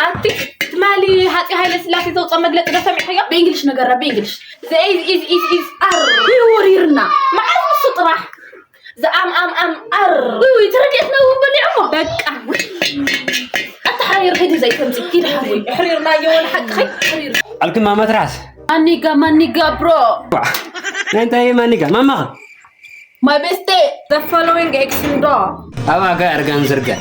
ኣቲ ትማሊ ሃፂ ሃይለ ስላሴ ዘውፅኦ መግለፂ ዶ ሰሚዕኽዮ? ብእንግሊሽ ነገራ፣ ብእንግሊሽ። The is is is is are። ይውሪርና። መዓዝ ንሱ ጥራሕ? The am am am are። ውይ፣ ውይ፣ ትረድኤትና እውን በሊዖሞ። በቃ። ኣታ ሓሪር ሂድ ዘይተምፅእ። ሂድ ሓሪር። ኣሕሪርናዮ ወላ ሓቅኺ። ሓሪር። ኣልክማ መትራስ። ማኒጋ፣ ማኒጋ፣ ብሮ። ናይ እንታይ ማኒጋ? ማማኻ? My bestie, the following exundo. Ama ga ergan zirga.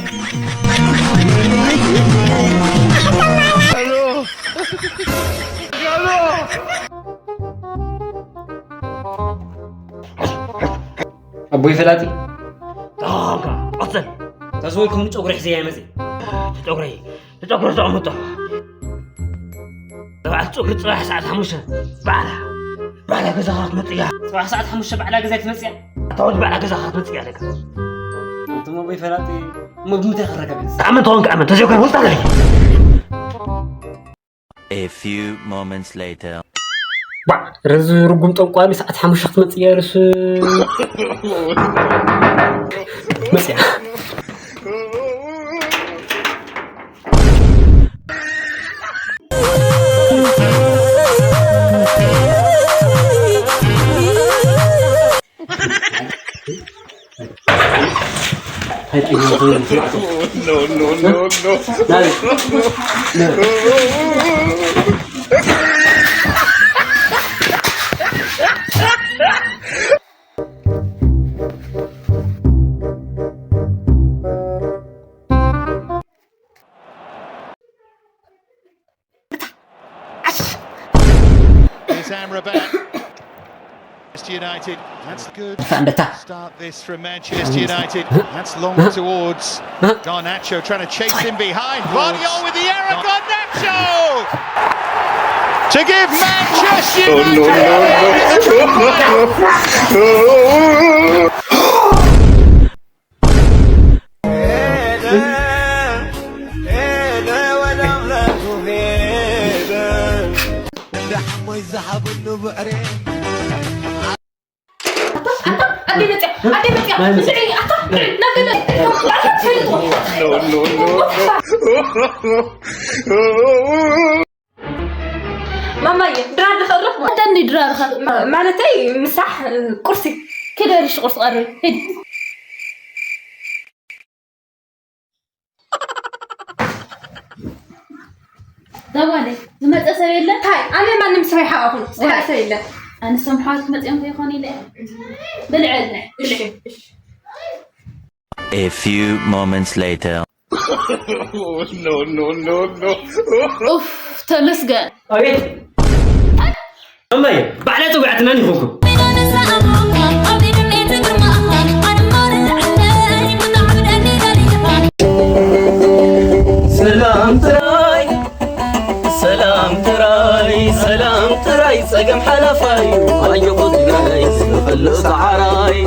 ኣቦይ ፈላጢ። ጣጋ፣ ኦጸን። ተዝወይ ከም ጨጉሪ ሕዘያ ይመጽእ። ጨጉሪ፣ ጨጉሪ ተቐምጦ። ተባዕት ጸጉሪ ጽባሕ ሰዓት ሓሙሽተ ባዕላ፣ ባዕላ ገዛኻ ክትመጽእ እያ። ጽባሕ ሰዓት ሓሙሽተ ባዕላ ገዛ ክትመጽእ እያ። ኣታ ወዲ ባዕላ ገዛኻ ክትመጽእ እያ ኣለካ። ኣንቱም ኣቦይ ፈላጢ፣ እሞ ብምንታይ ክረከብ እዩ? ኣመን ተኾንካ ኣመን፣ ተዘይኮይኑ ውልጣ ገለ። A few moments later. ዋ፣ ረዚ ርጉም ጠንቋሊ ሰዓት ሓሙሽተ ክትመጽእ እያ ኢሉስ መጽያ። No, no, no, no. Here's Amrabat. Manchester United. That's good. Fan detta. Start this from Manchester United. That's long towards Garnacho trying to chase him behind. Gvardiol with the error. Garnacho to give Manchester United. ማማየ፣ ድራር ድኸርፍ? እተኒ ድራር ኸ? ማለተይ፣ ምሳሕ ቁርሲ። ክደርሽ ቁርሲ ቀርብ። ሂድ። ዛጓለይ፣ ዝመጸ ሰብ የለን? ታይ፣ ኣነ ማንም ሰብ ኣይሓቐኹን። ዝሓ ሰብ የለን። ኣንሶም ሓዋት ክመጽኦም ከይኾኑ ኢለ እየ። ብልዐ፣ ብልዐ። እሺ፣ እሺ። A few moments later. No, no, no, no. ኡፍ፣ ተመስገን። ኣቤት። እማዬ፣ ባዕላ ጸዊዓትና ይኾንኩም። ሰላም ጥራይ፣ ሰላም ጥራይ፣ ሰላም ጥራይ፣ ጸገም ሓላፋይ እዩ። ኣጆኹ ትግራይ፣ ዝኽእል ሰዓራይ።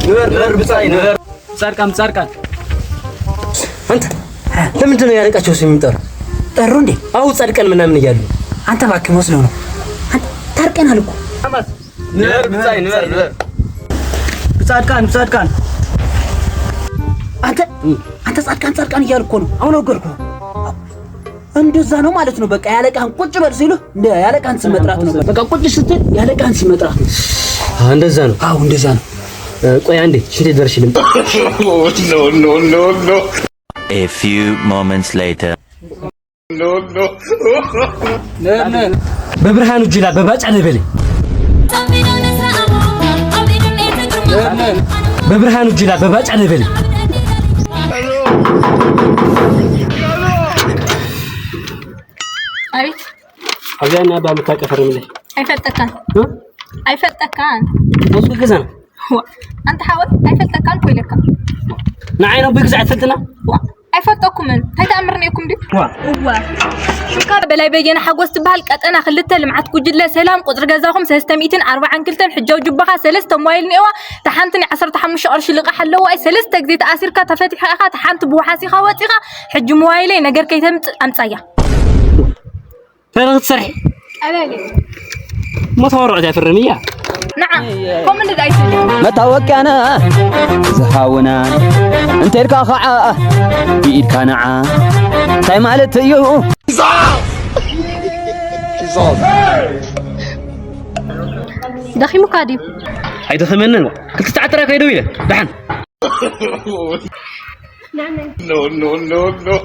ንበር፣ ንበር፣ ብጻይ፣ ንበር። ጻድቃን፣ ጻድቃን። አንተ ለምንድን ነው ያለቃቸው ስም የሚጠሩ? ጠሩ እንዴ? አዎ፣ ጻድቃን ምናምን እያሉ። አንተ እባክህ መስሎ ነው። አንተ ታርቀናል እኮ። ንበር፣ ብጻይ፣ ንበር፣ ንበር። ጻድቃን፣ ጻድቃን። አንተ፣ አንተ ጻድቃን፣ ጻድቃን እያሉ እኮ ነው። አሁን አውገርኩ። እንደዛ ነው ማለት ነው። በቃ ያለቃህን ቁጭ በል ሲሉ እንደ ያለቃህን ስም መጥራት ነው። በቃ ቁጭ ስትል ያለቃህን ስም መጥራት ነው። አዎ፣ እንደዛ ነው። አዎ፣ እንደዛ ነው። እ፣ ቆይ አንዴ ሽንት ደርሽ ልምጣ። No, no, no, no. A few moments later. No, no. በብርሃኑ ጅላ በባጫ ነበለ። በብርሃኑ ጅላ በባጫ ነበለ። ኣቤት። ኣብዚኣ እና ኣባ ምታቀፈርምለይ። ኣይፈልጠካን። እ? ኣይፈልጠካን። ወስኩ ገዛና። ዋ፣ ኣንታ ሓወይ፣ ኣይፈልጠካን እኮ ኢለካ። ንዓይ ነው ብግዛዕ ትፈልጥና? ዋ፣ ኣይፈልጠኩምን። እንታይ ተኣምር ነይኩም ድዩ? ዋ። እዋ። ሹካ በላይ በየነ ሓጎስ ትበሃል ቀጠና ክልተ ልምዓት ጉጅለ ሰላም ቁጽሪ ገዛኹም ሰለስተ ሚእትን ኣርባዓን ክልተን ሕጃው ጅባኻ ሰለስተ ሞባይል ኔዋ ተሓንቲ ናይ ዓሰርተ ሓሙሽተ ቅርሺ ልቓሕ ኣለዋ። ሰለስተ ግዜ ተኣሲርካ ተፈቲሕካ ኢኻ፣ ተሓንቲ ብውሓስ ኢኻ ወጺኻ። ሕጂ ሞባይለይ ነገር ከይተምጽእ ኣምጻያ። እንታይ ክትሰርሒ? ቀበሌ። ሞት ወረቐት እያ ፍርም እያ። ንዓ ኮመንት ኣይትብል። መታወቅያና ዝሃውና እንተ ኢልካ ኸዓ ብኢድካ ንዓ እንታይ ማለት እዩ? ደኺሙካ ድዩ? ኣይደኸመንን። ክልተ ሰዓት ጥራይ ከይደው ኢለ ደሓን። No, no, no, no.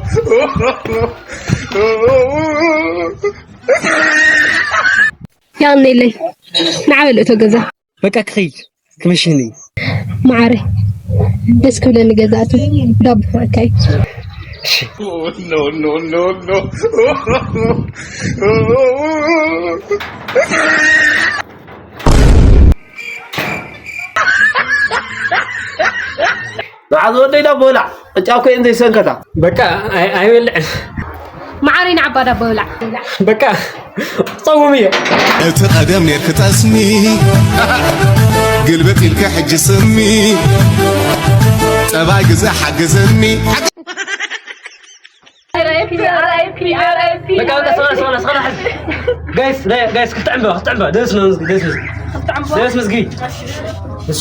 ያኔለይ ንዓ በል እቶ ገዛ። በቃ ክኸይድ ክመሽኒ። መዓረይ ደስ ክብለኒ ገዛእቱ ዳቦ ክበልዓካ እዩ። እሺ። No, no, no, no. ንዓ ዝወደይ ዳቦ ብላዕ። ቅጫ እኮ እየን ዘይሰንከታ። በቃ ኣይ- ኣይበልዕን። መዓረይ ንዓባ ዳቦ ብላዕ። በቃ ጸውም እየ። እቲ ቀደም ኔርክ ጠስሚ ግልብጥ ኢልካ ሕጂ ስሚ ጠባይ ግዜ ሓግዝኒ በቃ በቃ ሰላ ሰላ ሰላ ሕዚ ጋይስ ጋይስ ክልተ ዕምበባ ክልተ ዕምበባ ደስ ነው ደስ ነው ደስ ምስጊ እሺ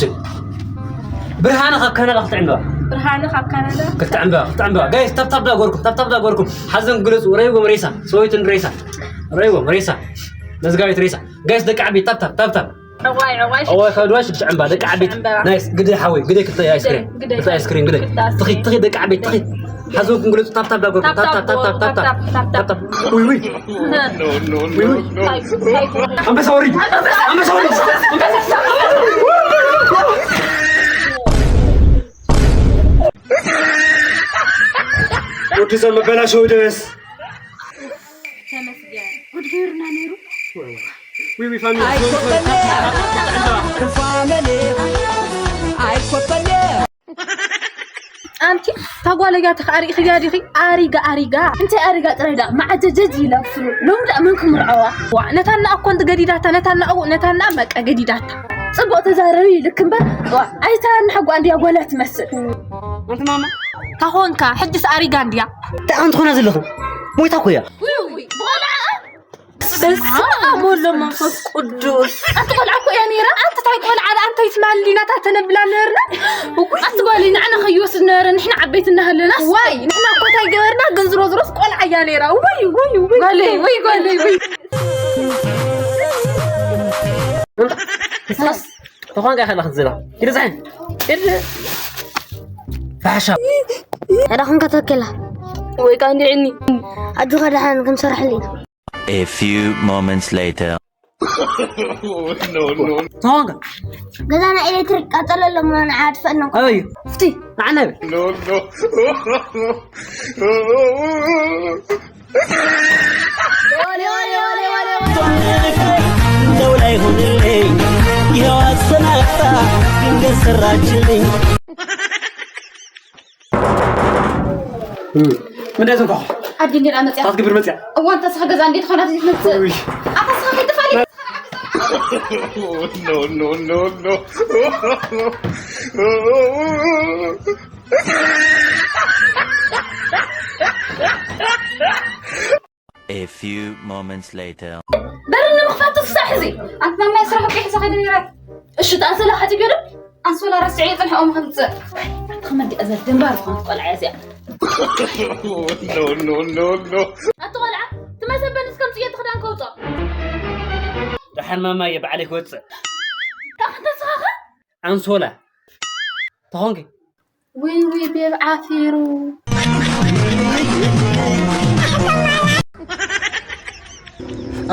ብርሃነ ካብ ካናዳ ክልተ ዕምበባ ብርሃነ ካብ ካናዳ ክልተ ዕምበባ ክልተ ዕምበባ ጋይስ ታብታብ ዳጎርኩም ታብታብ ዳጎርኩም ሓዘን ግለጹ ረይዎም ሬሳ ሰወይትን ሬሳ ረይዎም ሬሳ መዝጋቢት ሬሳ ጋይስ ደቂ ዓቢ ታብታብ ታብታብ ዕዋይ ዕዋይ እዋይ ካብ ድዋይ ሽዱሽተ ዕምባ ደቂ ዓበይቲ ዕምበባ። ናይስ ግደ ሓወይ ግደ ክልተ ኣይስክሬም ግደ። ክልተ ኣይስክሬም ግደ ክልተ ትኺድ ትኺድ ደቂ ዓበይቲ ትኺድ ሓዘንኩም ግለጹ ታብታብ ዳጎርኩም ታብታብ ታብታብ ታብታብ ታብታብ ውይ ውይ No, no, no, no. ኣንበሳ ወሪድ ኣንበሳ ወሪድ ወዲ ሰብ መበላሸው ደስ ተመስገን ጉድ ገይሩና ነይሩ። ዊዊ ፋሚሊ ኣንቲ ታጓለያ ተኻሪእኽያ ዲኺ ኣሪጋ ኣሪጋ እንታይ ኣሪጋ ጥራይ ዳ መዓጀጀጅ ኢላ ብስሩ ሎም ዳ መን ክምርዐዋ ዋ ነታና እኮ እንት ገዲዳታ ነታና እው ነታና በቃ ገዲዳታ ጽቡቕ ተዛረቢ ልክ እምበር ዋ ኣይታ ንሐጓ እንድያ ጓላ ትመስል ኣንቲ ማማ ካኾንካ ሕጅስ ኣሪጋ እንድያ እንታይ ኣንቲ ኾና ዘለኹም ሞይታ እኮ እያ ብቆልዓ በስመ ኣብ ወወልድ ወመንፈስ ቅዱስ ኣቲ ቆልዓ እኮ እያ ነይራ ኣንቲ ታይ ቆልዓ ደኣ እንታይ ትማሊ ናታ ተነብላ ነርና ኣቲ ጓለይ ንዓና ከይወስድ ነበረ ንሕና ዓበይቲ እናሃለና ዋይ ንሕና እኮ እንታይ ገበርና ግን ዝሮ ዝሮስ ቆልዓ እያ ነይራ ውይ ውይ ውይ ጓለይ ውይ ጓለይ ውይ ተኾንካ ከላ ክትዝላ ኪድ ዝሕን ኪድ ፋሕሻ ዕዳ ኹን ከተወከላ ወይ ቃ እንዲዕኒ ኣጆኻ ደሓን ክንሰርሐሉ ኢና A few moments later. No, no, ተኾንካ ገዛና ኤሌክትሪክ ቃጠሎ ኣሎ እሞ ንዓ ኣጥፈእና ኣበዩ ፍቲ ንዓና በል no, no. እንደው ላይ ሆንልኝ ይኸው አሰናታ ድንገት ሰራችልኝ ምንዳይ ዘንኳ ኣዲ እንዴት ኣመፅያ ታትግብር መፅያ እዋን ተስፋ ገዛ እንዴት ኾናት ዝትመፅእ ኣታ ስኻ ከይትፋሊ No, no, no, no. A few moments later. በሪ ንምኽፋት ትፍሳሕ እዚ ኣንቲ ማማይ ስራሕ ቂሕ ዝኸደ ነይራ እሺ ጣንሰላ ሓፂብ ገለ ኣንሶላ ረስዐ የፅንሐኦም ከምፅእ ኣቲ ከመንዲ ኣዘር ደንባር ዝኾነት ቆልዓ እያ እዚኣ No, no, no, no. ኣቲ ቆልዓ ትመሰበኒ እስከምፅዮ እቲ ክዳን ከውፅኦ ደሓን ማማየ ባዕለይ ክወፅእ ካኽንተ ስኻኸ ኣንሶላ ተኾንኪ ውይ ውይ ቤብ ዓፊሩ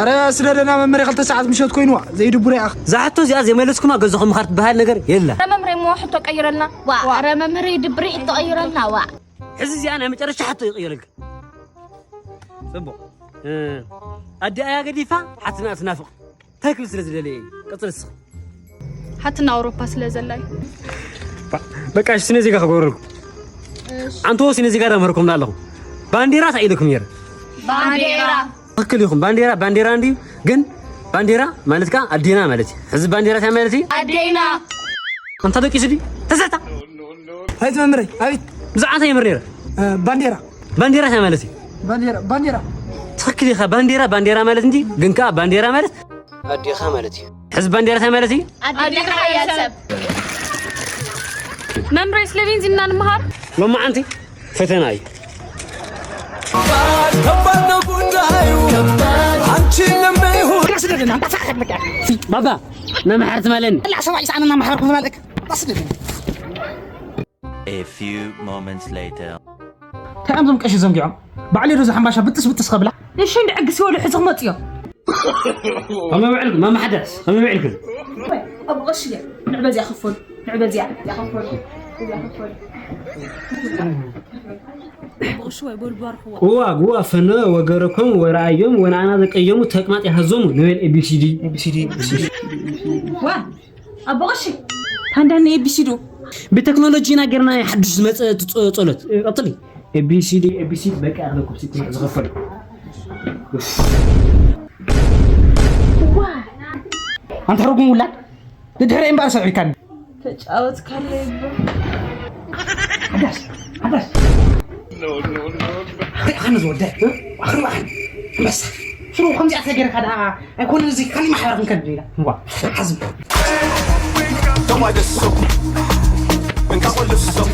ኣረ ስደደና መመሪ ክልተ ሰዓት ምሸት ኮይንዋ ዘይድቡር ይኣኽ እዛ ሕቶ እዚኣ ዘይመለስኩማ ገዛኹም ምኻር ትበሃል ነገር የላ መምሬ ሞ ሕቶ ቀይረልና ዋ ረ መምህር ድብሪ ሕቶ ቀይረልና ዋ ሕዚ እዚኣ ናይ መጨረሻ ሕቶ ይቕየረልካ ፅቡቕ ኣዲኣያ ገዲፋ ሓትንኣ ትናፍቕ እንታይ ክብል ስለ ዝደለየ እዩ ቀፅል እስኻ ሓትና ኣውሮፓ ስለ ዘላ እዩ በቃ እሺ ስነ ዜጋ ክገብረልኩም ኣንተዎ ስነ ዜጋ ዳምህርኩም ኣለኹም ባንዴራ እንታይ ኢለኩም ነይረ ባንዴራ ትክክል ኢኹም ባንዴራ ባንዴራ እንድዩ ግን ባንዴራ ማለት ከዓ ኣዴና ማለት እዩ ሕዚ ባንዴራ እንታይ ማለት እዩ ኣዴና ኣንታ ደቂሱ ድዩ ተዘታ ኣቤት መምህረይ ኣቤት ብዛዕባ እንታይ የምህር ነይረ ባንዴራ ባንዴራ እንታይ ማለት እዩ ባንዴራ ባንዴራ ትክክል ኢኻ ባንዴራ ባንዴራ ማለት እንዲ ግን ከዓ ባንዴራ ማለት ኣዴኻ ማለት እዩ ሕዚ ባንዴራ እንታይ ማለት እዩ? ኣድልኻ ሓያል ሰብ። መምሬ ስለ ቤንዚንና ንምሃር። ሎማዓንቲ ፈተና እዩ። ከባድ ነው ጉዳዩ። አንቺን ለመይሁ ባባ፣ መምሓር ትመለኒ። ላ ሰብኣይ ሰኣንና ማሕበርኩም ዝመልእክ ስደድ A few moments later. እንታይ እዮም ዞም ቀሺ ዘንጊዖም? ባዕለይ ዶ ዝሓምባሻ ብጥስ ብጥስ ከብላ? እሺ እንድዕግስ ይበሉ ሕዚ ክመፅዮ። ከመይ ውዕልኩም? መማሓደርስ ከመይ ውዕልኩም? ኣብ ቐሺ እያ ንዕ በዚያ ክፈሉ ንዕ በዚያ እዚኣ ክፈሉ እዚኣ ክፈሉ። እዋ ግዋ ፈነ ወገረኮም ወረኣዮም ወነኣና ዘቀየሙ ተቅማጥ ያሃዞሙ ንበል ኤቢሲዲ። ዋ ኣብ ቐሺ ታንዳኒ ኤቢሲዶ ብቴክኖሎጂና ጌርና ሓድሽ ዝመፀ ጸሎት ቀጥሊ። ኤቢሲዲ ኤቢሲዲ በቃ ያኽለኩም ሲቲ ዝኸፈል ኣንተ ሕርጉም ውላድ ንድሕረ እምበኣር ሰዒርካኒ ተጫወትካለይ እባ። ሓዳሽ ሓዳሽ ኣነ ዝወደ ኣኽርባሕ መሳ ሽሩ ከምዚኣ ተገይርካ ደኣ ኣይኮነን እዚ ካሊእ ማሕበር ክንከድ ኢና ዋ ሓዝም ተዋደሶ እንካ ቆልሶ